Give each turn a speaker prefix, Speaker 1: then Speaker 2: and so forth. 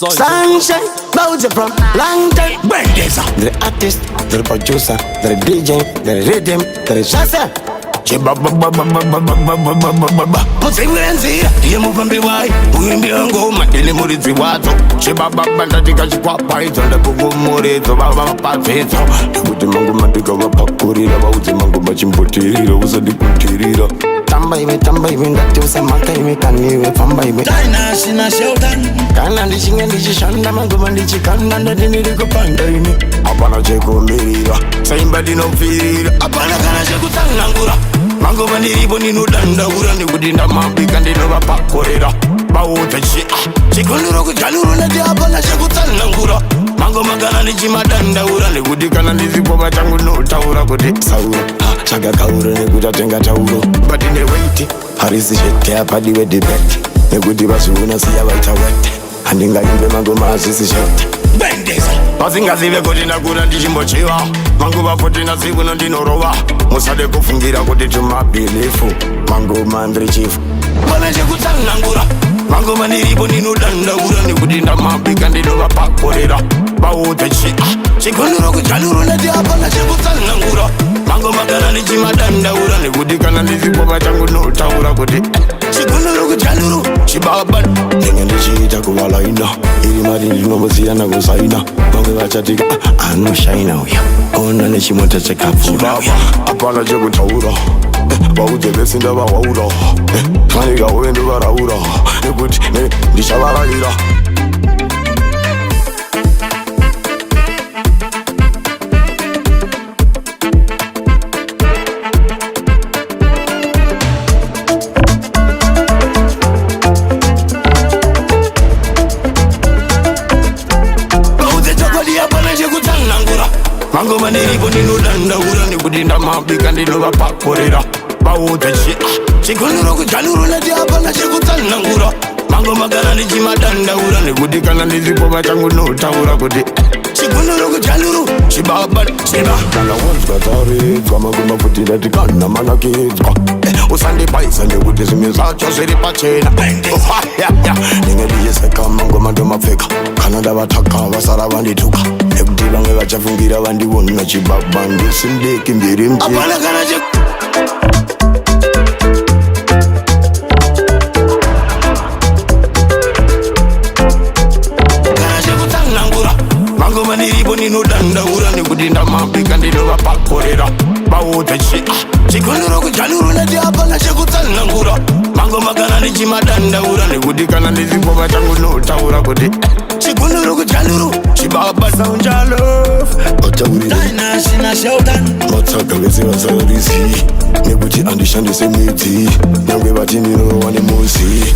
Speaker 1: Sunshine, Bowser from long time.
Speaker 2: Bendeza.
Speaker 1: The artist, the producer, the DJ, the rhythm, the shasa.
Speaker 2: Mudzimwe nzira ndiye mufambi wayo, muimbi wengoma ndine muridzi wadzo. Chibababa ndatika chikwapaidzo, ndakugumuridzo vavapadzidzo.
Speaker 1: Nekuti mangoma ndikavapakurira, vaudze mangoma chimbotirira, usandikutirira. Tamba iwe, tamba iwe, ndati usamaka iwe, kaniwe, famba iwe. Kana ndichinge ndichishanda mangoma ndichikanda, ndati ndiri kupanda ini.
Speaker 2: Hapana chekumirira, saimba ndinopfirira. Hapana kana chekutsanangura, mangoma ndiripo ndinodandaura. Nekuti ndamabika ndinovapakurira, vaudze chi chikundiro kujanuro. Ndati hapana chekutsanangura, mangoma kana ndichimadandaura. Nekuti kana ndisipo vachangu notaura kuti
Speaker 1: Sauro, tsvaga kauro nekuti atenga tauro.
Speaker 2: But ndewait.
Speaker 1: Harisi chete, apadiwe debate, nekuti vazviona siya vaita wete. Handingaimbe mangoma hazvisi chete.
Speaker 2: Bendeza. Vasingazive kuti ndakura ndichimbochiva manguva futi nasikuno ndinorova. Musade kufungira kuti tumabhilifu
Speaker 1: Mangoma ndiri chifu.
Speaker 2: Pana chekutsanangura, mangoma ndiripo ndinodandaura. Nekuti ndamabika ndinovapakurira, vaudze chi chikundiro kujanuro. Ndati hapana chekutsanangura, mangoma kana ndichimadandaura. Nekuti kana ndisipo vachangu notaura kuti chikundiro kujanuro chibaba.
Speaker 1: Ndenge ndichiita kuvalaina, iri mari ndinombosiyana kusaina. Vamwe vachati, "Ah, anoshaina uya, ona nechimota chakapfuura
Speaker 2: Baba, hapana chekutaura. Vaudze vese ndavawaura. Fanika uve ndovaraura nekuti ndichavarayira. Vaudze chokwadi, hapana chekutsanangura, mangoma ndiripo ndinodandaura. Nekuti ndamabika ndinovapakurira, vaudze chi chikundiro kujanuro. Ndati hapana chekutsanangura, mangoma kana ndichimadandaura. Nekuti kana ndisipo vachangu notaura kuti chikundiro kujanuro chibaba chiba.
Speaker 1: Kana wanzwa dzaridzwa mangoma futi, ndati kana manakidzwa,
Speaker 2: Usandibaisa nekuti zvimwe zvacho zviri pachena.
Speaker 1: Ndenge ndichiseka mangoma ndomapfeka. Kana ndavataka vasara vandituka, nekuti vamwe vachafungira vandiona. Chibaba ndisindeki mbiri mji.
Speaker 2: Hapana kana che kana chekutsanangura, mangoma ndiripo ndinodandaura. Nekuti ndamabika ndinovapakurira, vaudze chi chikundiro kujanuro. Ndati hapana chekutsanangura, mangoma kana ndichimadandaura. Nekuti kana ndisipo vachangu notaura kuti chikundiro kujanuro chibaba.
Speaker 1: Ataurire matsaga vese vasarisi, nekuti handishandise midzi, nyangwe vati ndinorowa nemuzi.